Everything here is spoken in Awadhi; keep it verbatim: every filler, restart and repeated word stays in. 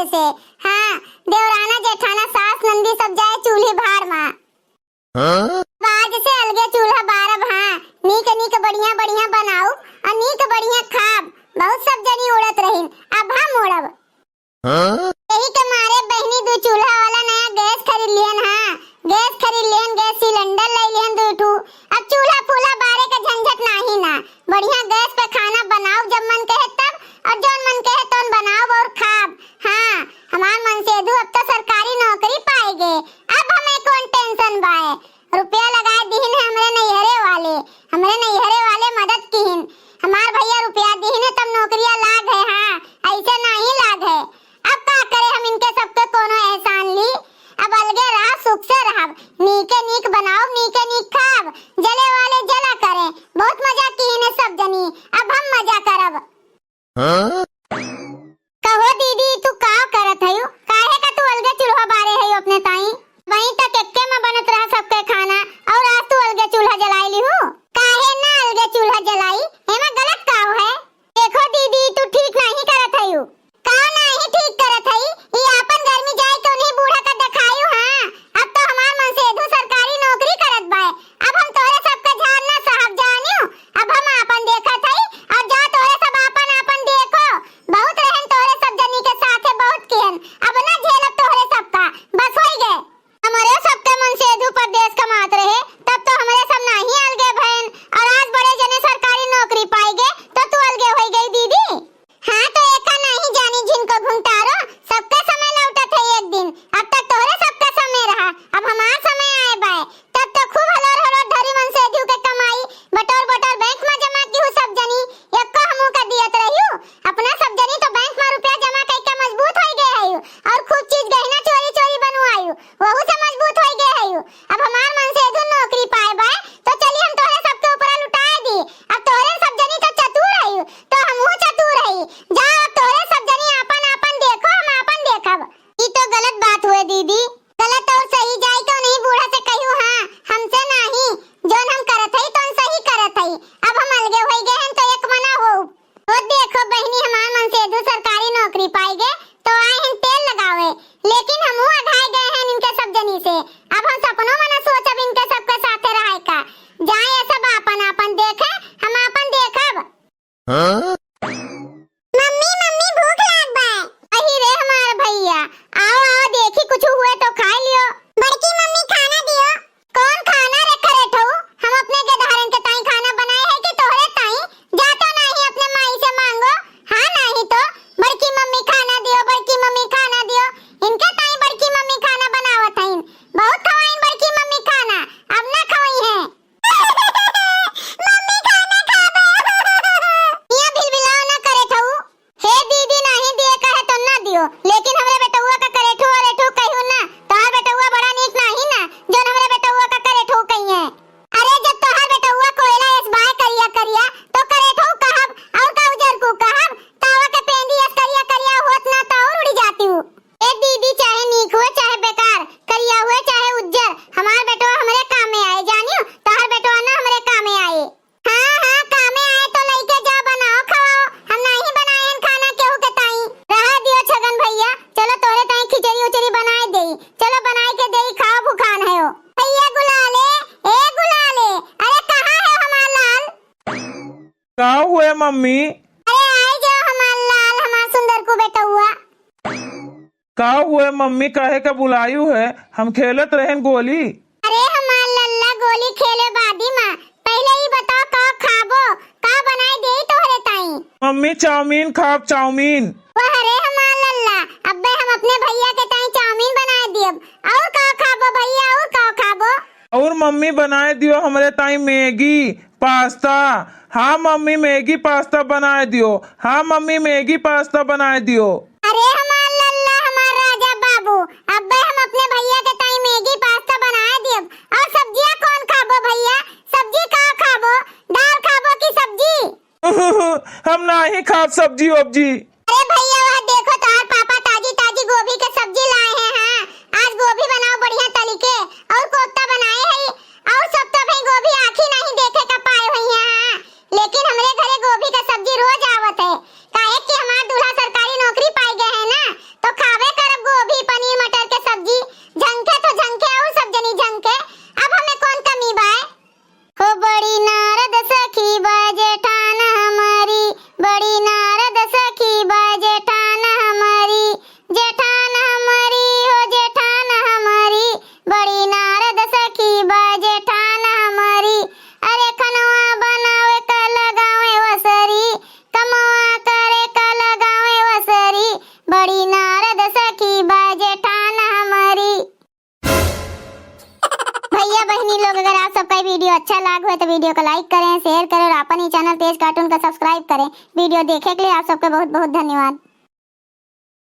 से। हाँ, देवराना जेठाना सास नंदी सब जाए चूल्ही भाड़ मा। हाँ? अब आज से अलगे चूल्हा बारब, हाँ, नीक नीक बढ़िया बढ़िया बनाउब और नीक बढ़िया खाब। बहुत सब जनी उड़त रहिन, अब हम उड़ब। हाँ? यही के मारे बहिनी दू चूल्हा वाला नया गैस खरीद लिहन, हाँ, गैस खरीद लिहन, गैस सिलेंडर ले लिहन दू ठू। अब चूल्हा फूल्हा बारे के झंझट नाही ना, बढ़िया गैस पे खाना बनाउब जब मन कहे तब, और जौन मन कहे तौन बनाउब और खाब। हाँ, हमार मनसेधु अब तो सरकारी नौकरी पाए गए, अब हमें कौन tension बाए। रुपया लगाए दिहिन है हमरे नैहरे वाले, हमरे नैहरे वाले मदद किहिन। हमार भैया रुपया दिहिन है तब नौकरिया लाग है, हाँ, ऐसे नाही लाग है। अब का करे हम इनके सबके कोनो एहसान ली। अब अलगे रहब, सुख से रहब, नीके नीक बनाउब, नीके नीक खाब, जले वाले जला करे। बहुत मजा किहिन है सब जनी, अब हम मजा करब। हाँ? कहो दीदी, तू का करत हयू? काहे का तू अलगे चूल्हा बारे हयू अपने ताई? वहीं तक एक्के में बनत रहा सबके खाना, और आज तू अलगे चूल्हा जलाई लिहू? काहे ना अलगे चूल्हा जलाई? एमा गलत का है? देखो दीदी, तू ठीक नाही करत हयू। का नाही ठीक करत हई? ई आपन गर्मी जाए के उन्हीं बूढ़ा का देखायू, हाँ? अब तो हमार मनसेधु सरकारी नौकरी करत बाए। अब हम तोहरे सबके झार ना सहब जानियो। अब हम आपन देखत हई और जा तोहरे सब आपन आपन देखो। बहुत रहन तोहरे सब जनी के साथे बहुत किहन। अब ना झेलब तोहरे सबका। बस होई गए। हमरे सबके मनसेधु परदेस कमात रहे, तब तो हमरे सब नाही अलगे भयन। और आज बड़े जने सरकारी नौकरी पाई गए, तो तू अलगे होई गई दीदी। हाँ, तो एका नाही जानी जिनको घुमतारो, सबका समय लौटत है एक दिन। अब तक तोहरे सबका समय रहा, अब हमार समय आए बाए। तब तो खूब हलोर हलोर धरी मनसेधु के कमाई, बटोर बटोर बैंक में जमा किहू सब जनी, एक्को हमहू का दियत रहियो। अपना सब जनी तो बैंक में रुपया जमा कई के मजबूत होई गए हयू, और खूब चीज गहना चोरी चोरी बनवायू, वहू से मजबूत होई गए हयू। अब हमार मनसेधु नौकरी पाए बाए, तो चली हम तोहरे सबके ऊपरा लुटाए दी। अब तोहरे सब जनी तो चतुर हयू, तो हमहू चतुर हई। जा, अब तोहरे सब जनी आपन आपन देखो, हम आपन देखब। ई तो गलत बात हुए दीदी। गलत और सही जाई तो नहीं बूढ़ा से कहियो, हाँ, हमसे नाही, जौन हम करत हई तौन सही करत हई। अब हम अलगे होई गए हैं तो एक मना हो। तो देखो बहिनी, हमार मनसेधु सरकारी नौकरी पाई गए तो आए हैं तेल लगावे, लेकिन हमहू अघाए गए हैं इनके सब जनी से। अब हम सपनों में न सोचब इनके सबके साथे रहे का। जाए ये सब आपन आपन देखे, हम आपन देखब। हाँ? मम्मी, मम्मी, भूख लाग बा। अही रे हमार भैया, आओ, आओ, देखी कुछ हुए तो खाए लियो। बड़की मम्मी, खाना दियो। कौन खाना रे खरेठऊ? हम अपने गेदहरन के ताई खाना बनाए है कि तोहरे ताई? जा तो नाही अपने माई से मांगो। हाँ, नाही तो बड़की मम्मी खाना दियो, बड़की मम्मी खाना दियो। इनके ताई बड़की मम्मी खाना बनावत हईन। बहुत खवाइन बड़की मम्मी खाना, अब ना खवाई है। मम्मी खाना खाबो। इहाँ भिलभिलाओ ना करे ठऊ। हे दीदी, नाही दिए कहे तो ना दियो, लेकिन हमरे बेटउआ का करे ठू और एठू कहियो ना। तोहार बेटउआ बड़ा नीक नाही ना, जौन हमरे बेटउआ का करे ठू कहिए। अरे, जब तोहार बेटउआ कोयला एस बाय करिया करिया, तो करे ठू कहब, और का उजर को कहब? तावा के पेंदी एस करिया करिया होत ना, तो और उड़ी जाती हूँ। ए दीदी, चाहे नीक हुए चाहे बेकार, करिया हुए चाहे उज्जर, हमार बेटवा हमरे कामे आए, जानियो, तोहार बेटवा ना हमरे कामे आए। हाँ, हाँ, कामे आए तो लइके जा, बनाओ, खवाओ, हम नाही बनाए हन खाना केहू के ताई। रहा दियो छगन भैया, चलो तोरे ताई खिचड़ी उचड़ी बनाए देई, चलो बनाए के देई, खाओ, भुखान है हो। भैया गुलाले, ए गुलाले, अरे कहाँ है हमार लाल? का हुए मम्मी? अरे आई जाओ हमार लाल, हमार सुंदर को बेटउआ। का हुए मम्मी, काहे का बुलायु है? हम खेलत रहेन गोली। अरे हमार लल्ला, गोली खेले बादी मा, पहिले ई बताओ का खाबो, का बनाई देई तोहरे ताई? मम्मी चाउमीन खाब, चाउमीन। वाह रे हमार लल्ला, अब्बे हम अपने भैया के ताई चाउमीन बनाए दियब। और का खाबो भैया, और का खाबो? और मम्मी बनाए दियो हमरे ताई मैगी पास्ता। हाँ मम्मी, मैगी पास्ता बनाए दियो। हाँ मम्मी, मैगी पास्ता बनाए दियो। अरे हमार लल्ला, हमार राजा बाबू, अब्बे हम अपने भैया के ताई मैगी पास्ता बनाए दियब। और सब्जियाँ कौन खाबो भैया? सब्जी का खाबो? दाल खाबो कि सब्जी? हम नाही खाब सब्जी वब्जी। अरे भैया, वह देखो तोहार पापा ताजी ताजी गोभी के सब्जी लाए हैं। हाँ, आज गोभी बनाओ बढ़िया तरीके और कोफ्ता बनाए है। और सब तो भाई गोभी आँखी नहीं देखे का पाए हुई है। हाँ, लेकिन हमरे घरे गोभी का सब्जी रोज आवत है, काहे कि हमार दूल्हा सरकारी नौकरी पाए गए है ना, तो खा ये video अच्छा लाग होय तो video का like करें, share करें और आपन ही channel तेज cartoon का subscribe करें। Video देखे के लिए आप सबके बहुत बहुत धन्यवाद।